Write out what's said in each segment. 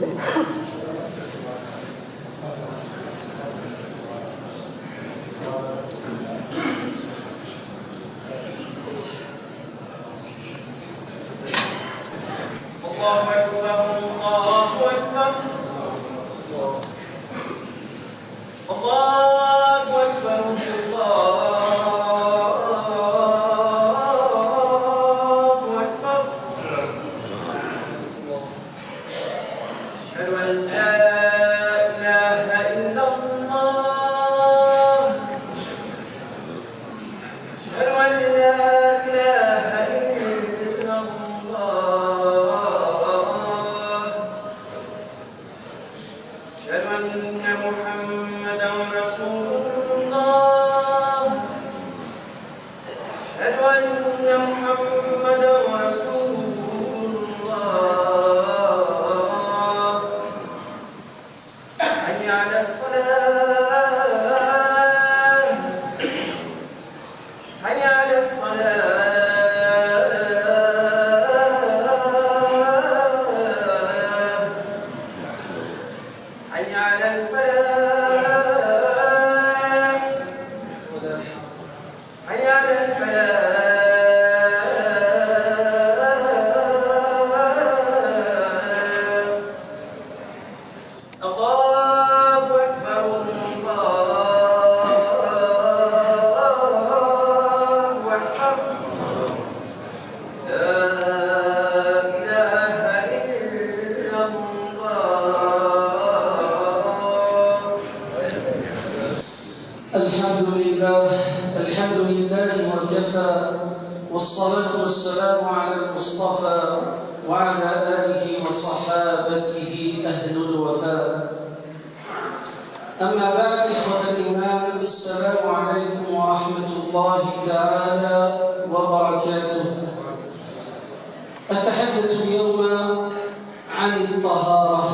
الله أكبر الله أكبر الله أكبر الله أكبر أشهد أن لا إله إلا الله أشهد أن لا إله إلا الله أشهد أن محمدا رسول الله أشهد أن محمدا رسول الله حي على الصلاة حي على الصلاة حي على الفلاح حي على الفلاح الله أكبر الله أكبر لا إله إلا الله. الحمد لله، الحمد لله وكفى، والصلاة والسلام على المصطفى وعلى آله وصحابته أهل الوفاء. أما بعد، إخوة الإيمان، السلام عليكم ورحمة الله تعالى وبركاته. أتحدث اليوم عن الطهارة،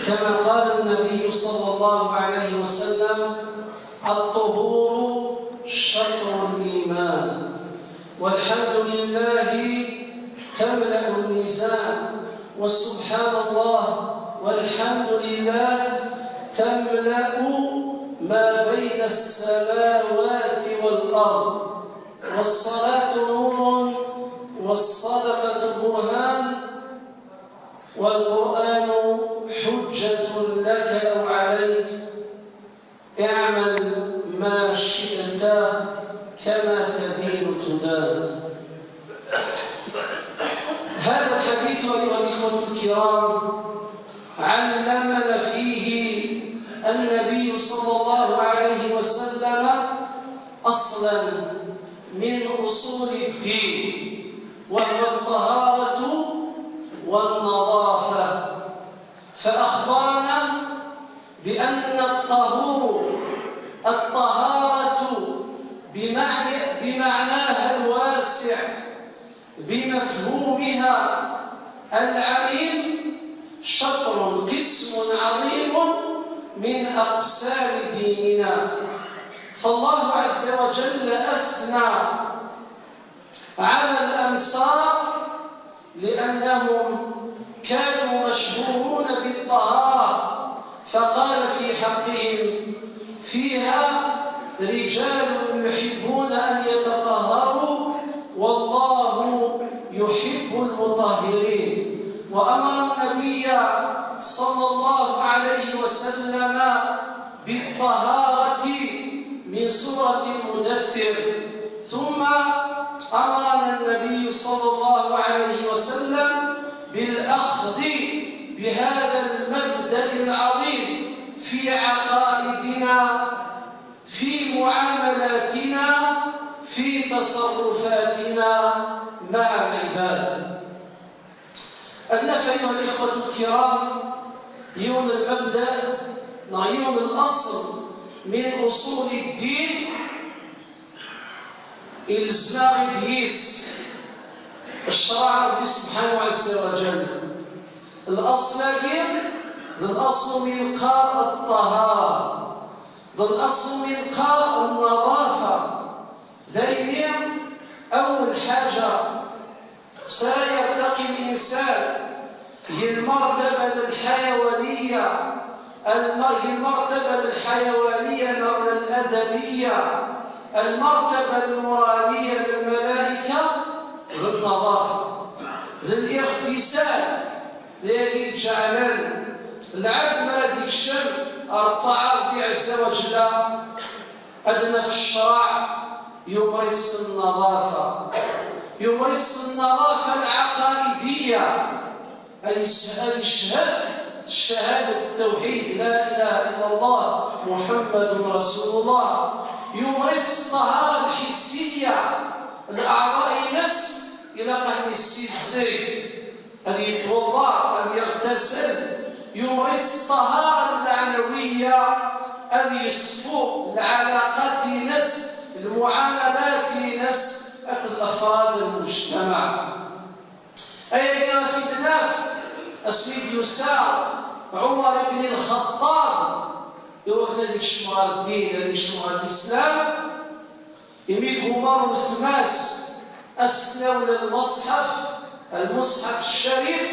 كما قال النبي صلى الله عليه وسلم: الطهور شطر الإيمان، والحمد لله تملأ الميزان، وسبحان الله والحمد لله تملأ ما بين السماوات والأرض، والصلاة نور، والصدقة برهان، والقرآن حجة لك أو عليك، اعمل ما شئت كما تدين تدان. هذا الحديث، أيها الإخوة الكرام، علمنا فيه النبي صلى الله عليه وسلم أصلا من أصول الدين، وهو الطهارة والنظافة. فأخبرنا بأن الطهارة بمعناها الواسع، بمفهومها العميم، شطر، قسم عظيم من أقسام ديننا. فالله عز وجل أثنى على الأنصار لأنهم كانوا مشهورون بالطهارة، فقال في حقهم: فيها رجال يحبون أن يتطهروا والله يحب المطهرين. وأمر النبي صلى الله عليه وسلم بالطهارة من سورة المدثر. ثم أمرنا النبي صلى الله عليه وسلم بالأخذ بهذا المبدأ العظيم في عقائدنا، في معاملاتنا، في تصرفاتنا مع العباد. النفع، أيها الإخوة الكرام، يون المبدأ يون الأصل من أصول الدين إلزماغ ديس الشرع ربي سبحانه عز وجل. الأصل ذا الأصل من قار الطهارة، ذا الأصل من قار النظافة. ذايمين أول حاجة سيرتقي الإنسان. هي المرتبة الحيوانية، هي المرتبة الحيوانية الأدبية، المرتبة المورالية للملائكة ذو النظافة، ذو الاغتسال، الذي جعلن العبد ما ديك الطاعة ربي عز وجل أدنى في الشرع يمارس النظافة، يمارس النظافة العقائدية، الشهادة، شهادة التوحيد لا إله إلا الله محمد رسول الله، يمارس الطهارة الحسية الأعضاء نس إلى قهن السيزني أن يتوضأ أن يغتسل، يمارس الطهارة المعنوية أن يصفو العلاقات نس المعاملات نس أكل أفراد المجتمع. أي كما في دناف أسميد يسار عمر بن الخطاب يوخنا ديك شمغال الدين هذيك شمغال الإسلام يميك عمر وثماس أسناول المصحف، المصحف الشريف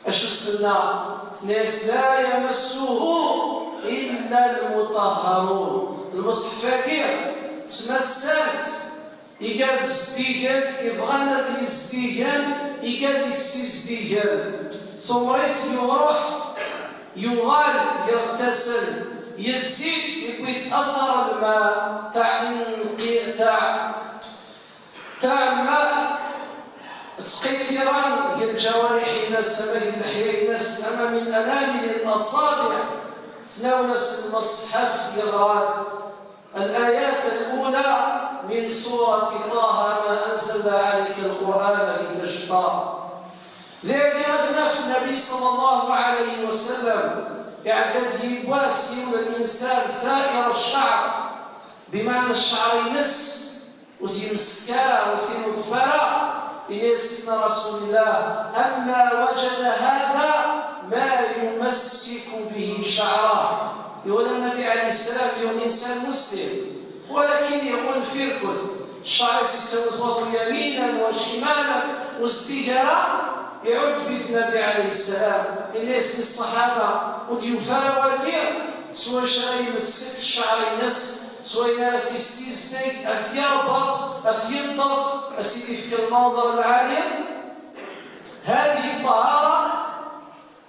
أشو سنة ناس لا يمسه إلا المطهرون. المصحف فاكر تمسات يقال الزديقان يبغانا دي الزديقان يقال السيزديقان ثم ريث يروح يغال يغتسل يزيد يبيد أثر الماء تاع تاع الماء تسقي هي الجوارح ناس أما اللحية ناس أما من أنامل الأصابع سنونس المصحف يغراد الآيات الأولى من سورة طه ما أنزل عليك القرآن لتشقى. ذلك أدنى النبي صلى الله عليه وسلم يعدد يواسي الإنسان ثائر الشعر، بمعنى الشعر ينس وزين السكارة وزين الظفارة إلى سيدنا رسول الله أما وجد هذا ما يمسك به شعره. يقول النبي عليه السلام يقول إنسان مسلم ولكن يقول فركث الشعر يتوض يمينا وشمالا واستجارة يعود به النبي عليه السلام الناس الصحابة وديوفا ودير سواء شرا يمسك الشعر ينس سواء في السيزني أثيربط أثينطف أسيدي في المنظر العالي. هذه الطهارة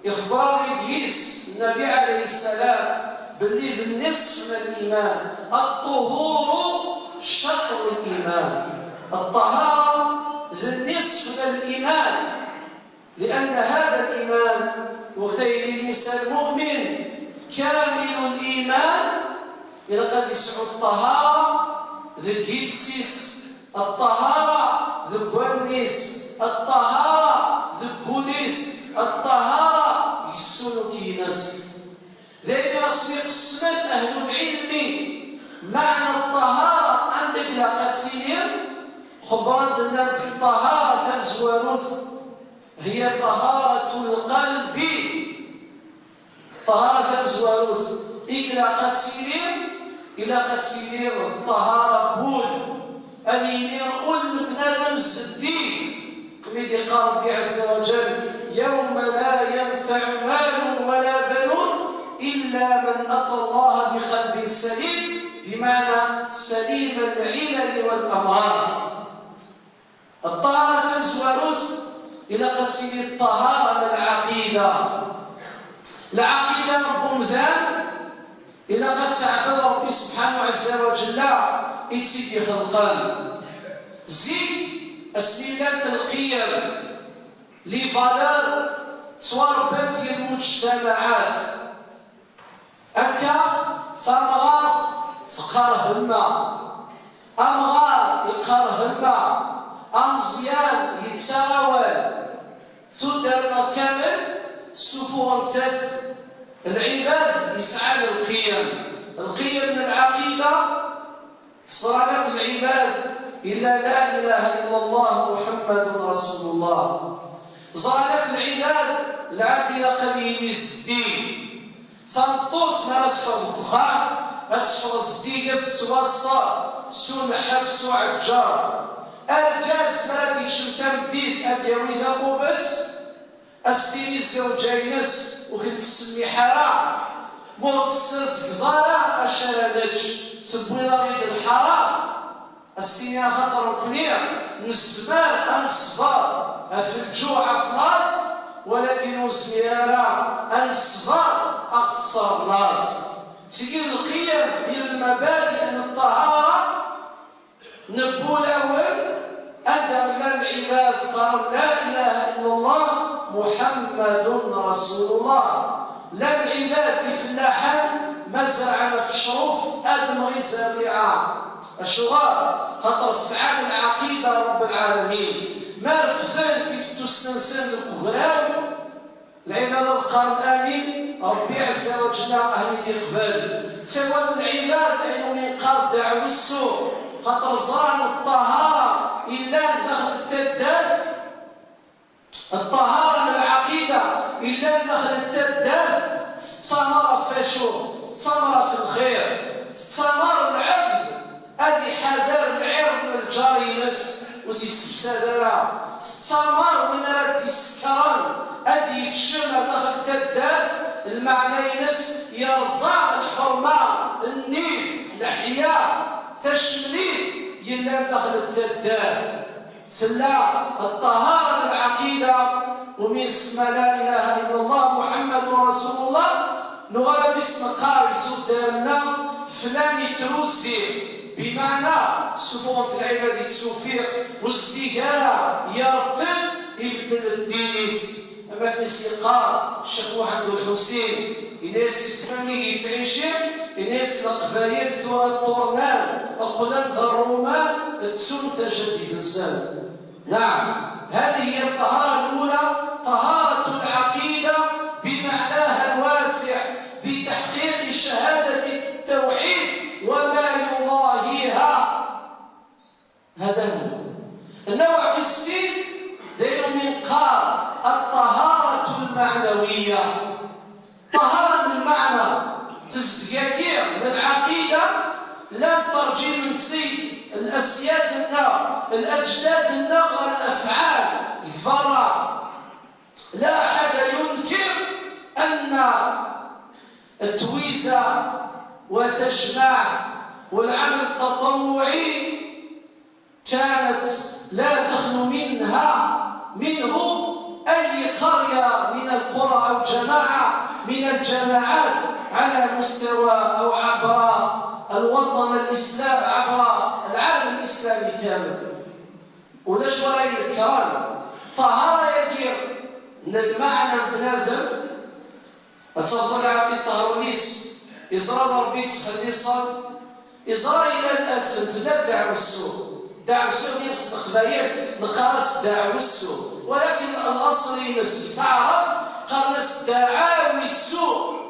إخبار إدريس النبي عليه السلام باللي النصف من الإيمان، الطهور شطر الإيمان، الطهارة النصف من الإيمان، لأن هذا الإيمان وقتئذ الإنسان مؤمن كامل الإيمان إذا قد يسعو الطهارة ذي الجيتسيس، الطهارة ذي الجوانيس، الطهارة ذي الكوليس، الطهارة السلوكينس. دائما قسمت أهل العلم معنى الطهارة عندك لا قد سير خبرا لنا الطهارة ثمزواروث هي طهارة القلب، طهارة ثمزواروث إلا قد سير إلا قد سير الطهارة بول هذه يقول بنادم الزدي ميدي قال ربي عز وجل يوم لا ينفع مال ولا بنون إلا من أتى الله بقلب سليم، بمعنى سليم العلل والأمراض. الطهارة ثمزواروث إلى قد سير الطهارة للعقيدة، العقيدة رب إذا قد سعبد ربي سبحانه عز وجل يتسيدي خلقان زيد السيلات القيم لي فالور سوار بات المجتمعات أكا ثمغاث ثقار هما أمغار يقار هما أمزيان يتساوال سودرنا كامل سفوهم تد العباد يسعى للقيم، القيم من العقيدة صارت العباد إلا لا إله إلا الله محمد رسول الله. زالت العباد العبد إلى قليل الزدين ثمطوط ما تفرض الدخان تفرض الزديقة تتوصى سون حفص وعجار الكاس ما ديش تمديث أديوي ثقوبت أستيني الزوجينس وكنت تسمي حرام موت قضارة أشارنج سبوي غيد الحرام أستيني خطر كنير نزمار أنصبر في الجوع خلاص ولكن زميارة أنصبر أخسر لاس سيدي القيم هي المبادئ من الطهارة نبولاول أن العباد قالوا لا إله إلا الله محمد رسول الله. لا العباد فلاحا مزرعنا في الشروف آدم غير زريعة الشغال خاطر السعادة العقيدة رب العالمين ما رفضن كيف تستنسن الكغراو العباد قالوا آمين ربي عز وجل أهل يقبل سوى العباد أي من قال دعوا السوء خاطر زرعنا الطهارة إلا دخل التدات الطهارة من العقيدة إلا دخل التدات ثمرة فشو ثمرة في الخير ثمر العبد هذه حذر العرض من الجارينس وتيستفسادرا ثمر من رد السكران هذه يتشمر دخل التدات المعنى ينس يرزع الحرمة النيف الحياة تشمليف يلا دخل التدات سلا الطهارة العقيدة ومن اسم لا إله إلا الله محمد رسول الله نغالب اسم قاري سدامنا فلان يتروسي بمعنى سبوت العباد تسوفيق والزديقارة يرتل يبدل الدينيس. أما المسيقار الشيخ محمد الحسين الناس يسمعني يتعيشين الناس القبائل ثورة الطورنان أقلان الرومان تسون تجدي تنسان. نعم هذه هي الطهارة الأولى، طهارة العقيدة بمعناها الواسع بتحقيق شهادة التوحيد وما يضاهيها. هذا هو النوع بالسين داير من قال الطهارة المعنوية. طهارة المعنى تزدياكير من العقيدة لم ترجي من سيد الأسياد النار الأجداد النار الأفعال الفرع. لا أحد ينكر أن التويزة وتجمع والعمل التطوعي كانت لا تخلو منه أي قرية من القرى أو جماعة من الجماعات على مستوى أو عبر الوطن الإسلام عبر العالم الإسلامي كامل. ولاش وراي الكرام طهارة يدير من المعنى بنازم أتصدر عطي الطهرونيس إزرار ربي تخلي صل إزرار إلى الأثم لا دعو السوء دعو السوء يصدق باين نقارس دعو السوء ولكن الأصل ينزل تعرف قرنس دعاوي السوء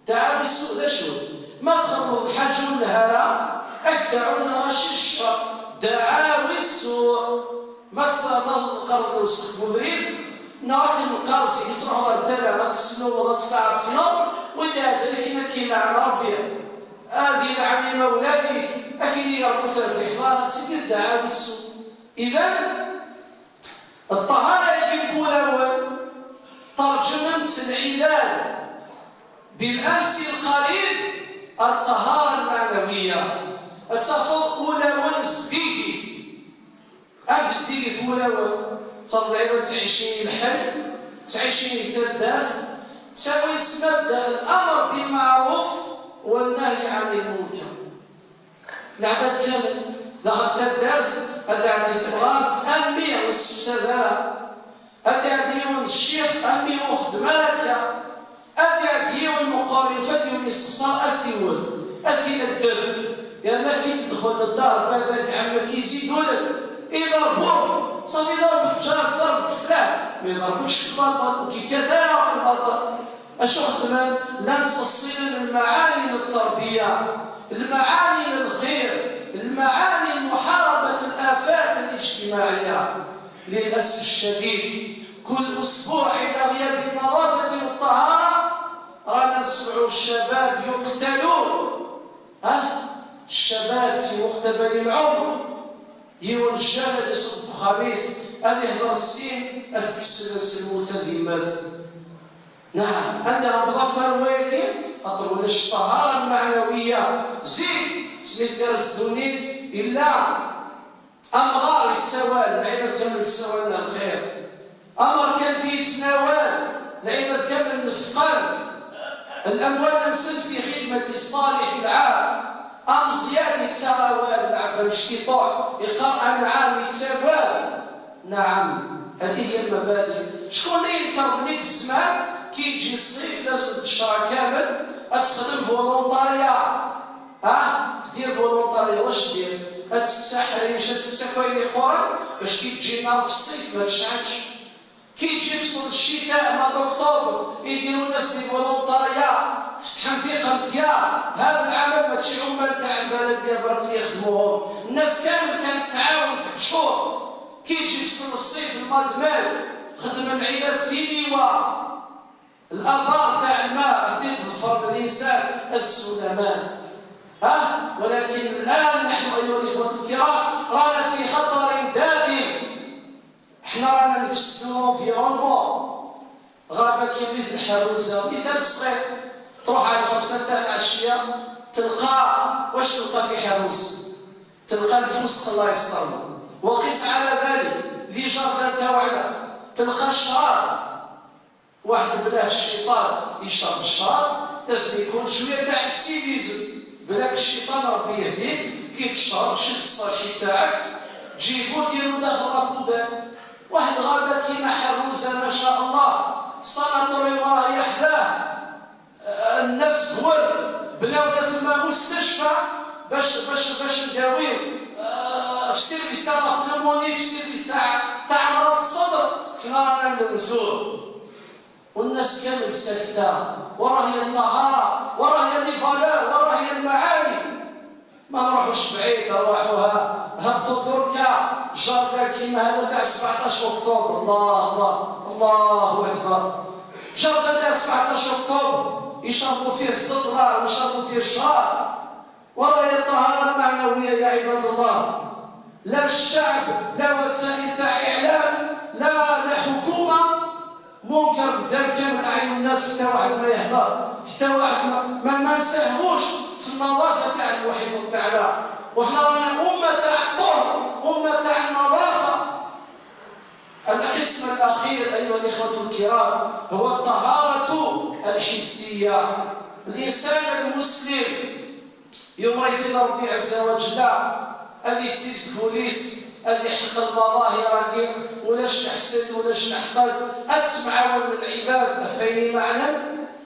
دعاوي السوء ذا شو ما تخلط الحاج والهرا أكدعون غش الشر دعاوي السوء مثلا القرن وسخ نعطي القرص يتروح رثالة غتسنو وغتستعرفنا وإذا هذا لكن كاين على ربي هذه العمي مولاي أكيد يربط الإحضار تسير دعاوي السوء. إذا الطهارة يجب الأول ترجمة العلال بالأمس القريب الطهارة المعنوية التفض أولى ونزديكيث أبزديكيث أولى تصل العباد تعيشيني الحي تعيشيني ثلاث تساوي مبدأ الأمر بالمعروف والنهي عن المنكر. العباد كامل دخلت الدرس هذا عندي صغار أمي والسبسبة هذا عندي الشيخ أمي وخدماتك هذا عندي المقارن فدي والاستقصاء أثيوث أثي الدم لأن كي تدخل للدار باباك عمك يزيدوا لك يضربوك صافي ضرب في جارك ضرب في فلان ما يضربكش في البطل وكي كثر في البطل. أشو خدمان لن تصل المعاني للتربية المعاني للخير المعاني لمحاربة الآفات الاجتماعية. للأسف الشديد كل أسبوع إلى غياب النظافة والطهارة رانا نسمعوا الشباب يقتلون. ها الشباب في مقتبل العمر يون الشباب يصب خميس هذه يحضر السين أتكسر الموتى ذمات. نعم عندها بضبط الوالدين خاطر ولاش الطهارة المعنوية زيد سميت دارس دونيت إلا أمغار السوال العباد كامل السوال الخير أمر كان تيتناول العباد كامل نفقان الأموال نسد في خدمة الصالح العام أم زياد يتساوى العبد مش كيطوع يقرأ نعم يتساوى. نعم هذه هي المبادئ. شكون اللي ينكر بلي الزمان كي يجي الصيف لازم الشهر كامل تخدم volontariat، ها تدير volontariat واش دير؟ تسحريش تسكوين قرى باش كي تجي النار في الصيف ما تشعلش. كي يجي فصل الشتاء mois d'octobre يديروا الناس des volontariats فتحا في قنطيار. هذا العمل ماشي عمال تاع البلدية برك اللي يخدموهم، الناس كامل كانت تعاون في الشهور. كي يجي فصل الصيف ال mois de mai خدم العباد سينيوا الابار تاع الماء سنين تظفر الانسان السلمان. ها ولكن الان نحن ايها الاخوة الكرام رانا في خطر دائم. احنا رانا نفسدو l'environnement. غابه كي مثل حروزه مثال صغير تروح على 5 تاع العشية تلقى واش تلقى في حروزه؟ تلقى الفسق الله يسترنا. وقس على ذلك les jardins تاعنا تلقى الشراب، واحد بلاه الشيطان يشرب الشراب لازم يكون شوية تاع civisme. بلاك الشيطان ربي يهديك كي تشرب شد ال sachet تاعك جيبو ديرو داخل la poubelle. واحد غابه كيما حروزه ما شاء الله sanatorium راهي حداه الناس هو بناو ثم مستشفى باش باش باش نداويو في service تاع la pneumonie، في service تاع امراض الصدر. حنا رانا نلوزوه والناس كامل ساكته. وراه هي الطهارة، وراه هي les valeurs، وراه هي المعاني. ما نروحوش بعيد، روحوها هبطوا دركا jardin كيما هذا تاع 17 اكتوبر. الله الله الله اكبر. jardin تاع 17 اكتوبر يشربوا فيه الزطله ويشربوا فيه الشراب. وراه هي الطهارة المعنوية يا عباد الله. لا الشعب لا وسائل تاع اعلام لا حكومة. منكر قدام كامل اعين الناس، حتى واحد ما يهضر، حتى واحد ما نساهموش في النظافة تاع المحيط تاعنا. وحنا رانا امه تاع الطهر، امه تاع النظافة. القسم الاخير ايها الاخوة الكرام هو الطهارة الحسية. الانسان المسلم يوم يثنى ربي عز وجل هذه سيس بوليس هذه حق المظاهر ولاش نحسد ولاش نحقد أتسمع من العباد فين معنى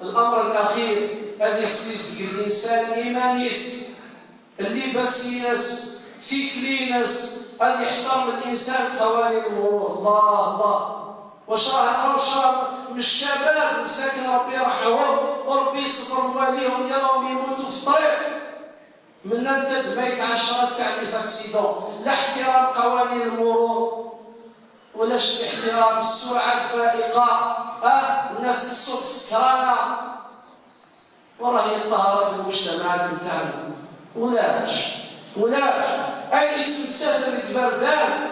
الأمر الأخير هذه السيس الإنسان إيمانيس اللباس ينس فكرينس هذه يحترم الإنسان قوانين المرور. الله الله وشرح راه من الشباب مساكن ربي يرحمهم وربي يصبر واليهم يراهم يموتوا في الطريق من انت دميت 10 تاع les accidents. لا احترام قوانين المرور ولاش احترام السرعة الفائقة، الناس تسوق سكرانه. وراهي الطهارة في المجتمعات تاعنا ولاش اين تسافر البردان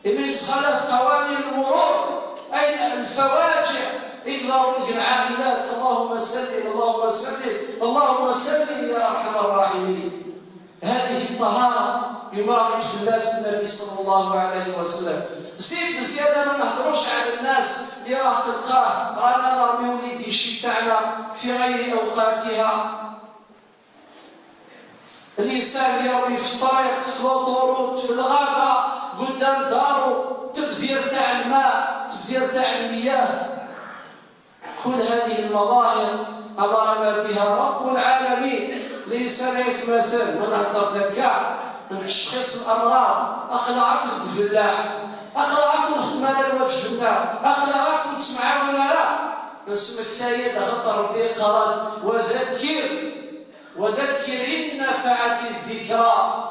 إمن خلف قوانين المرور؟ اين الفواجع يقدروا لك العائلات؟ اللهم سلم اللهم سلم اللهم سلم يا ارحم الراحمين. هذه الطهارة يمارس في الناس النبي صلى الله عليه وسلم. زيد بزيادة ما نهضروش على الناس اللي راه تلقاه رانا نرميو les déchets تاعنا في غير اوقاتها. الانسان يرمي في الطريق، في l'autoroute، في الغابة، قدام دارو، تبذير تاع الماء، تبذير تاع المياه. كل هذه المظاهر امرنا بها رب العالمين. الانسان يتمثل ونهضر ذكاء من تشخيص الامراض. اقلعك الجلاع، اقلعك الخدمة الوجه النار، اقلعك تسمع ونرى. نسمك ثايد خطر ربي قرار وذكر وذكر إن نفعت الذكرى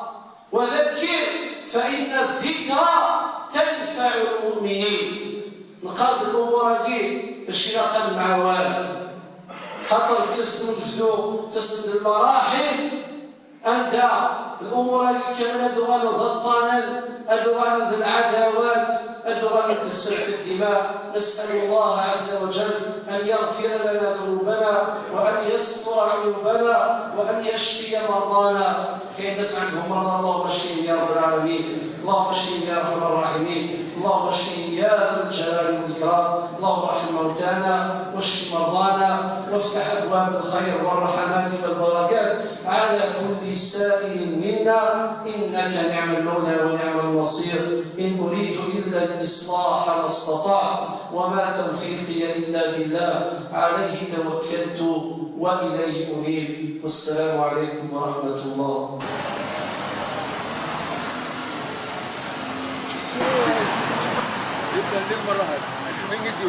وذكر فإن الذكرى تنفع المؤمنين. نقاد الأمور دي باش يلاقى مع والو خاطر تسند تسند المراحل عند الأمور هذه كاملة دوغان ضطانا، أدوغان ذي العداوات، أدوغان جرائم سفك الدماء. نسأل الله عز وجل أن يغفر لنا ذنوبنا، وأن يستر عيوبنا، وأن يشفي مرضانا. كاين ناس عندهم مرضى، اللهم اشفهم يا رب العالمين، اللهم اشفهم يا ارحم الراحمين، اللهم اشفهم يا ذا الجلال والاكرام. اللهم ارحم موتانا واشف مرضانا، وافتح ابواب الخير والرحمات والبركات على كل سائل منا، انك نعم المولى ونعم النصير. ان اريد الا الاصلاح ما استطعت، وما توفيقي الا بالله، عليه توكلت واليه انيب. والسلام عليكم ورحمه الله. يبقى نلم مرة واحدة.